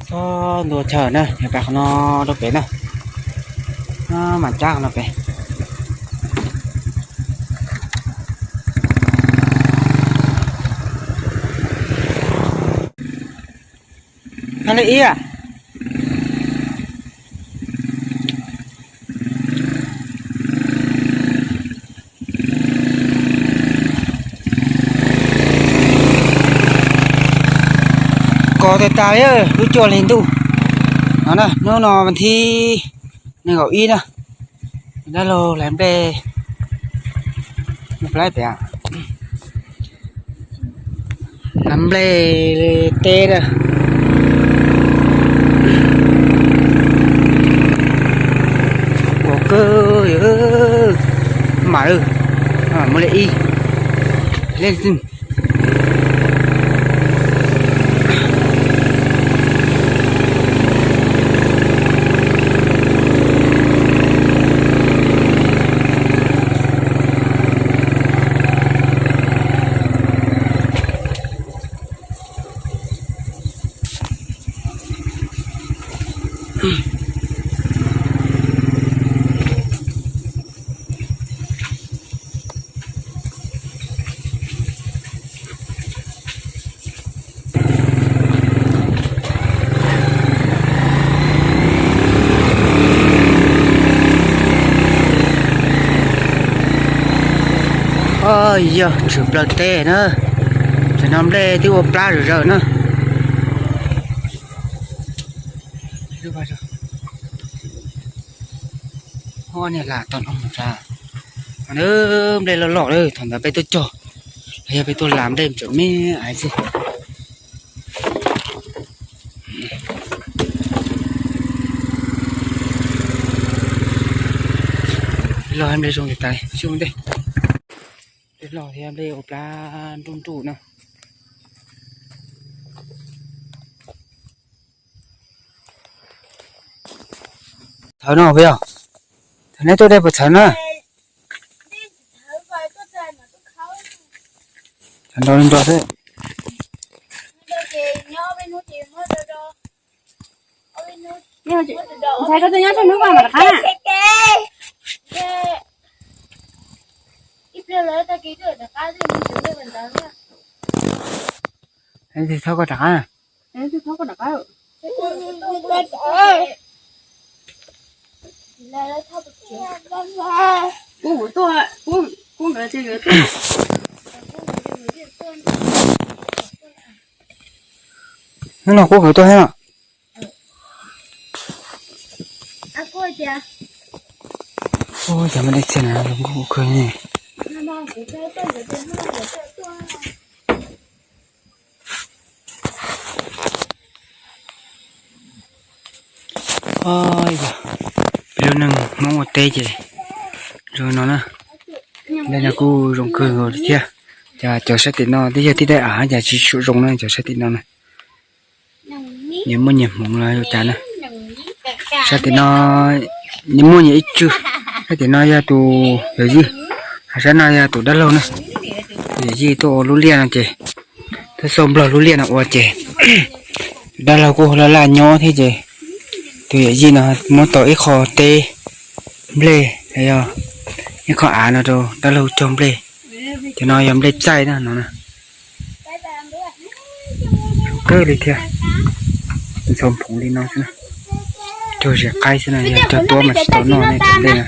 Txog ntua chaw na, yog pab qhov no rau pem na, mas cab qhov no pem. Hab li ib a. Kos tas tas li, lub cuaj hli ntuj no na, hnub no vas thib nees nkaum ib na, dab laug hlais nplej, hlais nplej teb na. Kos kawg, mam, muaj li ib, li Yog tshwm plaws teb na, tam no nplej twb ua plab zom zaws na. Niag lam tau no mus tsa, nplej loj loj, thaum ntawd peb tuaj cog, los yog peb tuaj lam nplej tseem me aiv xwb. Loj nplej zoo tas tas xyoo ntej. Nplej loj thiab nplej ua plab nruj nruj na. Txhawv no puas yog? Thaum neb tuaj dej puas txhawv na? Txhawv nrau li nrau xwb. Ntxhais, koj tuaj nyob saum hnub vas mam rov qab na. Tsis txhob koj rov qab. Hnub no kuv kwv tuaj thiab no. Ua cas me dej txiag na, zoo nkauj kawg ne. Peb lub neej Hmoob ua teb ces zoo no na. Nab no kuj zoo kawg nkaus li thiab. Cas cov sab tim no twb yog tib daim av cas tsis tshua zoo na, cov sab tim no na. Nyias muaj nyias hmoov los ua cas na. Sab tim no nyias muaj nyias ib tswg. Sab tim no yog tus yawm yij, sab no yog tus dab laug na. Tus yawm yij tuaj ua lub liaj no ces tuaj xauj nplog lub liaj no ua ces tus dab laug kuj laj laj nyob thiab ces tus yawm yij no muab tau ib qho teb nplej los yog ib qho av no rau dab laug cog nplej. Cov no yog nplej txaij na no na. Kawg li thiab. Ntxhov phoov li no xwb na. Cog zes qaib xwb na, yog cog tuab mas tsis tau noj ne cov nplej na.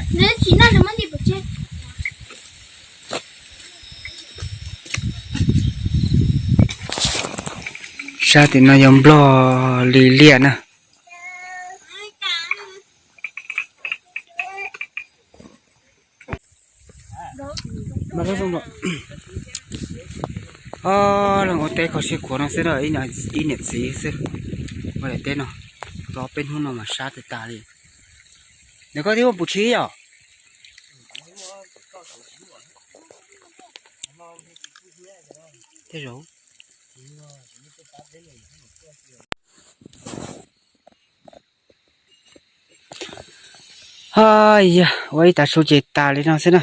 Sab tim no yog nplog li liaj na. Os, los ua teb kho siab khuav no xwb, ib niam txiv xwb ua daim teb no, los peb hnub no mas sab tas tas li. Nws koj twb ua puv tshib yom? Tej zaum Hais yog ua ib tag su ces tas li no xwb na.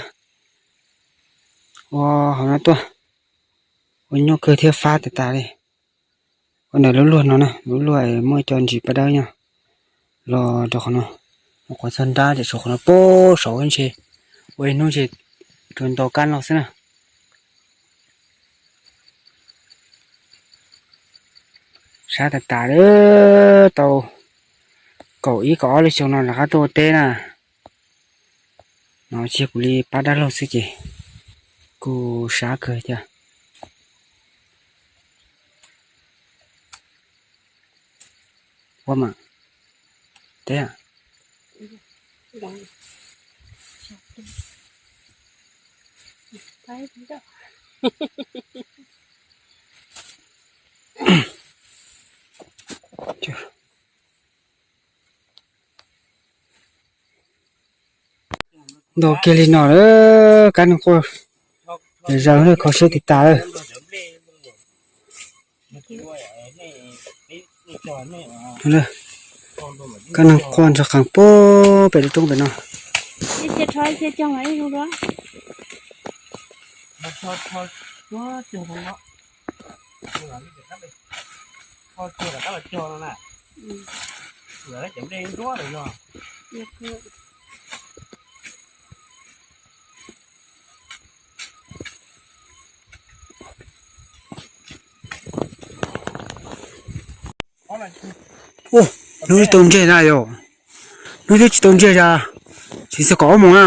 Ua hauv no tuaj, ua nyuaj kawg thiab fab tas tas li. Ua ntawm lub luag no na, lub luag muaj cov ntsis paj dawb nyob los rau qhov no, mus qhov txog nrab ces saum qhov no pab saud ntshe ua ib hnub ntshe rau ntau kab no xwb na. Sab tas tas li, tau kaum ib kaum ob lub xyoo no rov qab tuaj ua teb na. No cia kuv li pab dab laug xwb ces kuj sab kawg thiab. Ua mas teb Ntau kiag li no lawm, kab neeg quaj zaws kho siab tas tas lawm. Kab neeg quaj nrov qees puag pem lub roob pem no. Ub, hnub twb tau ntseg na yom. Hnub twb tsis tau ntseg, tsis txog kaum ob moos na.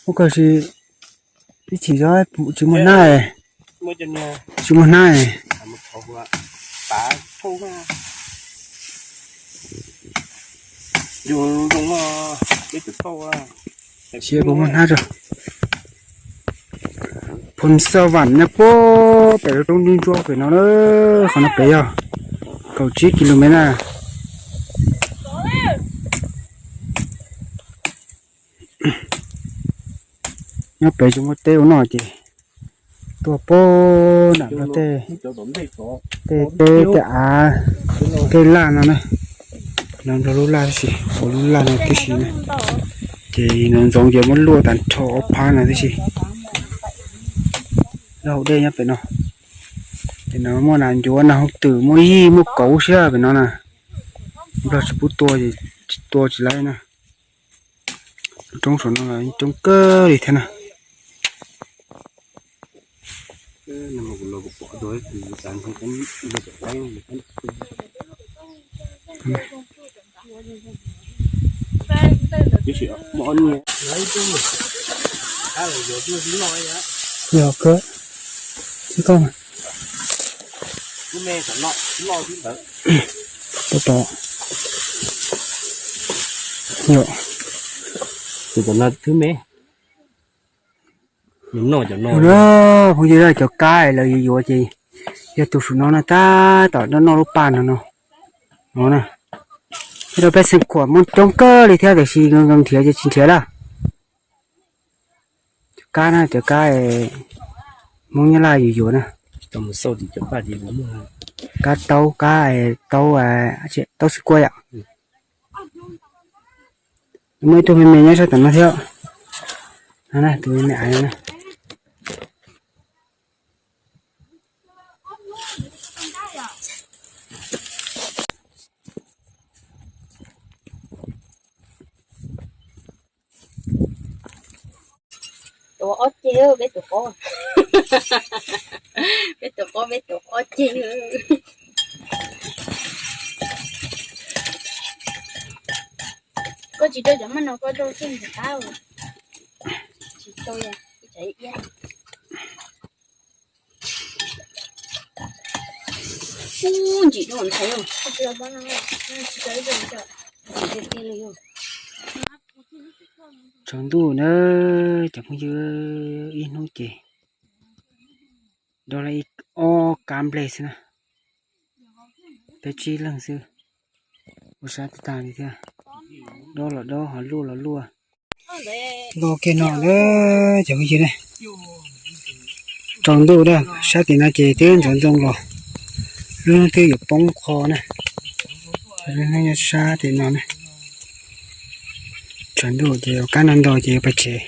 Ub, kawg si ib chim tsis muaj hnab, tsis muaj hnab. Sia puas muaj hnab tso. Phoo Xab Vam nyob puag pem lub roob ntsuab ntsuab pem no, qhov no pem yog kaum tsib ki lus mev na. Nyob pem tsis muaj teb ua noj ces tuaj puag nram no tej, tej teb tej av, tej laj no na. No nrog lub laj tib si, ua lub laj no tib si na. Ces no ntxoov ces muab luaj tag nrho ob phab no tib si. Lub hauv dej nyob pem no. Ces no muaj nas ncuav nas hooj twm muaj yij muaj kauv xwb pem no na. Nplog tsis pub tua ces tsis tua tsis laib na. Roob saum no los coob kawg li thiab na. Yog kawg, xib koj mas. Tau tau. Yog. Tus tom no twb me. Nws noj cov no. Phooj ywg, cov kab lawv yuav yuav ces Yog tus saum no na tab tom noj lub paj no no. No na, thiab rau pej xeem khuam muaj coob kawg li thiab tiam sis nkees nkees nrhiav ces tsis nrhiav lawm. Cov kab na, cov kab Hmoob Nyab Laj yuav yuav na. Kab taub, kab taub, taub xwb kuaj yom. Muaj ib tug me me nyob sab tom no thiab. Tus me me aiv no na. Tus ob ceg, peb tus qaub, peb tus qaub, peb tus ob ceg. Koj tsis rau cov maj no koj rau xwb ntxim qab. Tsis rau ib tsam iab. Ub, ntsim dua ntxhais. Tsaus ntuj na, cov phooj ywg, ib hnub ces dob lawm ib ob kab nplej xwb na. Peb tsib leeg xwb, ua sab tag tag li thiab. Dob los dob, ho luaj los luaj. Los kiag no na cov phooj ywg na, tsaus ntuj na, sab tim no ces twb ntxoov ntxoo los, lub hnub twb yuav poob qho na. Lub hnub nyob sab tim no na, tsaus ntuj ces ua kab no ntau ces yuav pais tsev.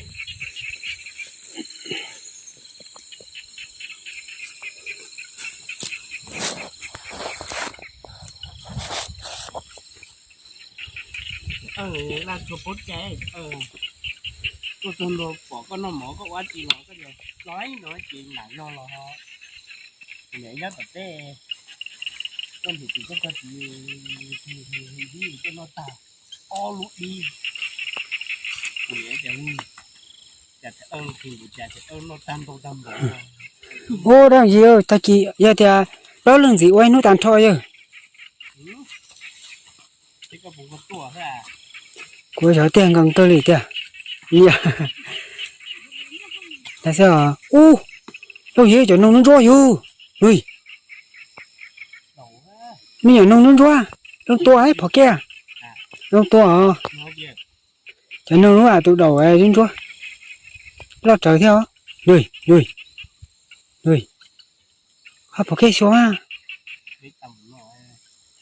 Laj tsuag paub cai, tuaj txog ntua pom koj noj mov koj ua tsi los koj los no ces nam zog los niam nyob tom teb, koj ntim tis koj txog tis, koj noj tag ob lub dib, kuv niam tias, cas thawj, kuv cas thawj noj tag ntau tag npaum. Ub, dab tsi, tag kis yog tias plaub leeg ntxiv ua ib hnub tag nrho yawg. Kuv xyov tiag, nkees kawg li tiag. Ub, lauj, yog cov noog ntsuab ntsuab yug. Me nyuam noog ntsuab ntsuab, zoo tua phom kiag, zoo tua os. Cov noog lub a tus daus ntsuab ntsuab, loj rawv thiab os. Hab phom kiag xyuas,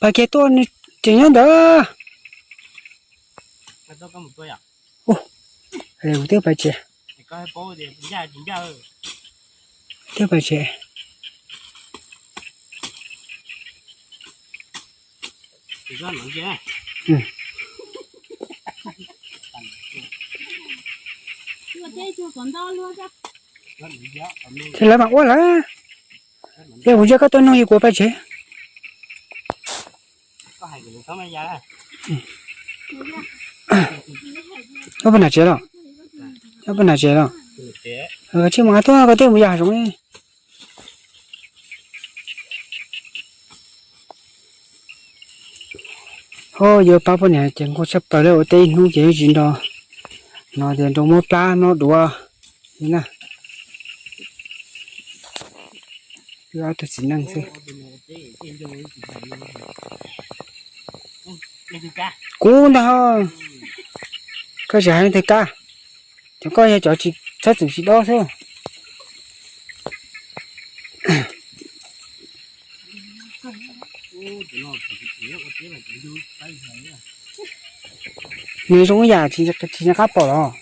pais kiag tuaj, tseem nyob ntawd. Kuv twb pais tsev, twb pais tsev. Ces lawv mam ua lawm. Yog kuv ntsia koj tuaj nug yus kuv pais tsev. Koj puas nram tsev los? Koj puas nram tsev los? Koj tsis mus tuaj, koj twb mus yos zoov. Ho yuav pab poj niam ces nquag tshaj plaws li, ua teb ib hnub ces yeej tsis nrog no tias nrog muab plab noj duav li na. Wb ob tug txiv neej xwb. Kuv ntag, koj tsis hais leej twg kab, cov koj yog cov tsis txhob txwm tsis dob xwb. Nws zoo ib yam tsis nco qab pom los.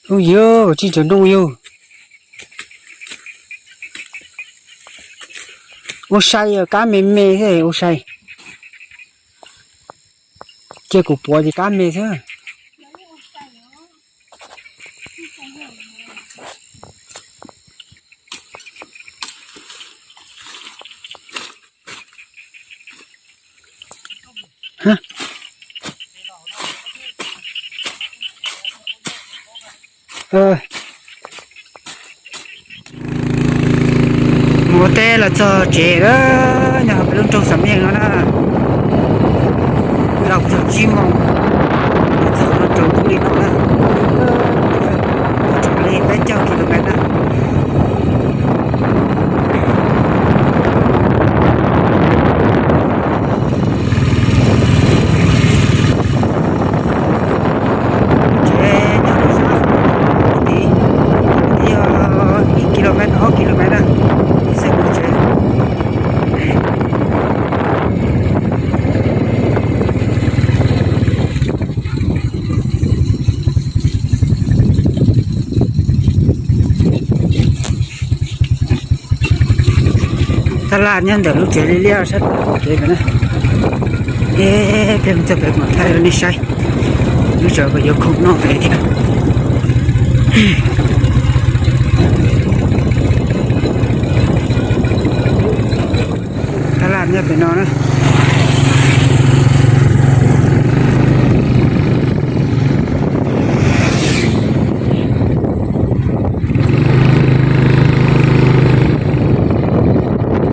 Zoo yog tsis tsaus ntuj yog. Ua sai, kab me me thiab ua sai. Cia kuv puav ces kab me xwb. Mus ua teb los txog tsev lawm, nyob hauv peb lub nroog Xam Meej no na. Los txog Tsib moos txog no raws ntuj li no na, raws li peb caug kilomev na. Tsev nyob rau sab tid, tid yog ib kilomev ob kilomev na, xeem mus tsev. Taj laj nyob ntawm lub tsev liab liab sab tod kev ntawd na. Es peb mus txog pem mam thaij rau nej saib. Lub tsev ko yuav khoom noj pem thiab. Taj laj nyob pem no na.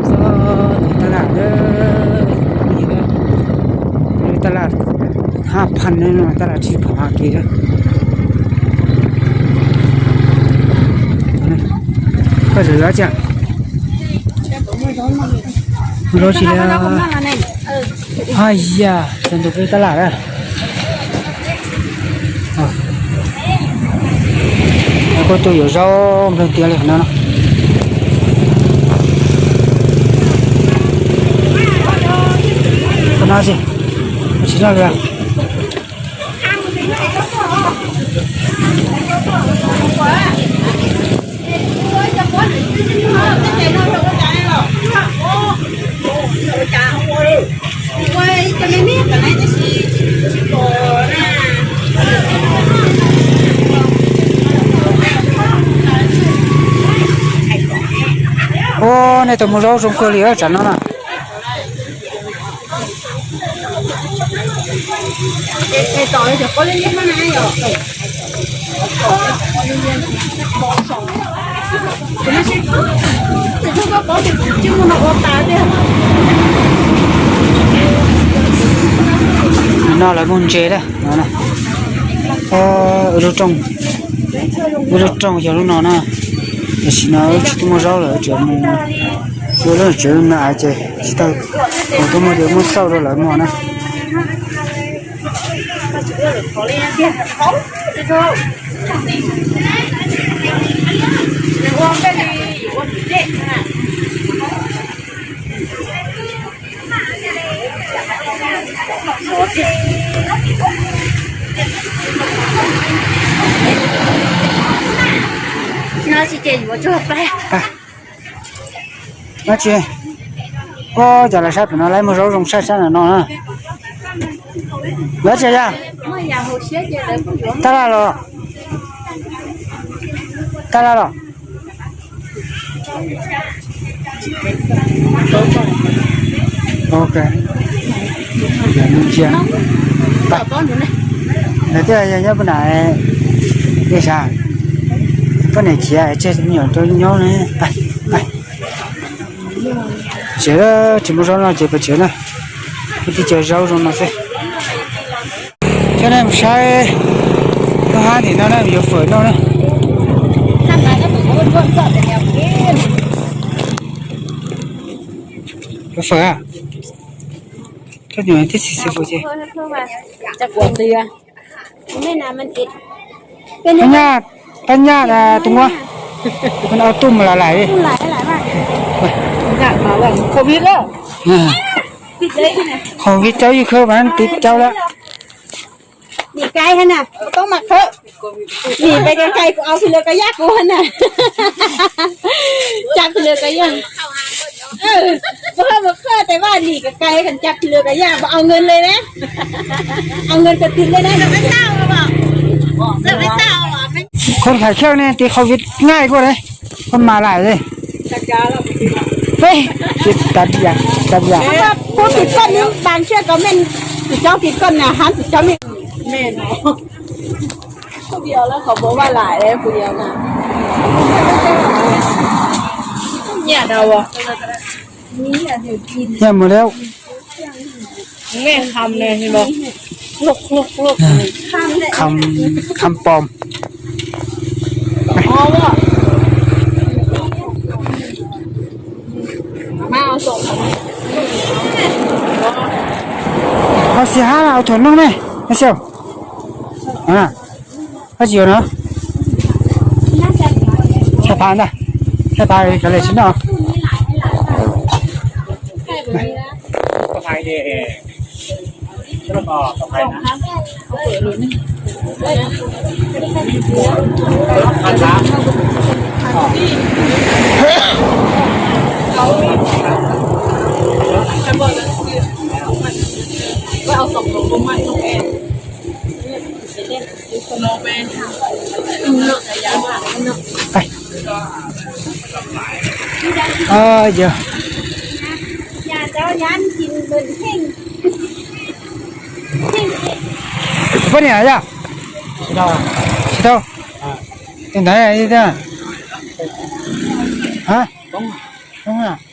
Txog taj laj, taj laj hab phan no, taj laj tsib phav kev. Koj zam zaub tsi? Zaub tsi li? Haj yam, txog ntua peb taj laj lawm. Kuj tuaj yuav zaub nplawg tiav li no no. Ua no tsi, tsis noj li. Ua, nej tau muag zaub zoo kawg li tsam no na. No lawv muag ntses na no. Wb lub rooj, wb lub rooj yog lub no na. Tam sim no wb tsis tau muaj zaub lawm, tseem mus ua lub tsev me ais ces tsis tau, mus tuaj muag ces muab xauj rau lawv muag na. No tsis ces yuav tsuag plaig. No tsis, ua cas lawv sab pem no lawv muag zaub zoo sab sab no no na. Lawv tsis yog taj laj los, taj laj los. Ok. Cia, lawv twb yog nyob pab na, nej sav, poj niam khiav tseg me nyuam rau nyob ne. Tsev, tsis muaj zaub no ces pais tsev na. Ib tib co zaub zoo no xwb. Coj nej mus saib lub hab tim no na, yuav fawm noj na. Yuav fawm a? Koj nyuam tib txhis xav fawm ces. Pab nyaj, pab nyaj tus muaj, pab nyaj tus muaj lais lais. Covid caub yij khawb mas twb caub lawm. Nim kais na, toob mas khawb. Nim pais kais kuv au phi lawv kais yaj kuv na. Cab phi lawv kais yaj. Mus haj mus qhaj tes vaj nim kais kais cab phi lawv kais yaj, mus au nkaws li na. Au nkaws kawg twg li na. Koj hais kiag ne, tis Covid ngaij kuj ne, koj mas lais li. Peb, tis tas dias, tas dias. Pub tis koj ni, ban siab koj mej, tis coob tis koj na, hab tis coob mej. Nyiaj mus li. Kham, kham pom. Ho xi hab mas ua thuam noog ne, a xi. A, koj tsis yuav no. Thaij phav ntag, thaij phav kav liam tsis noj. Yog, poj niam yog, tsis tau, ntawd, a,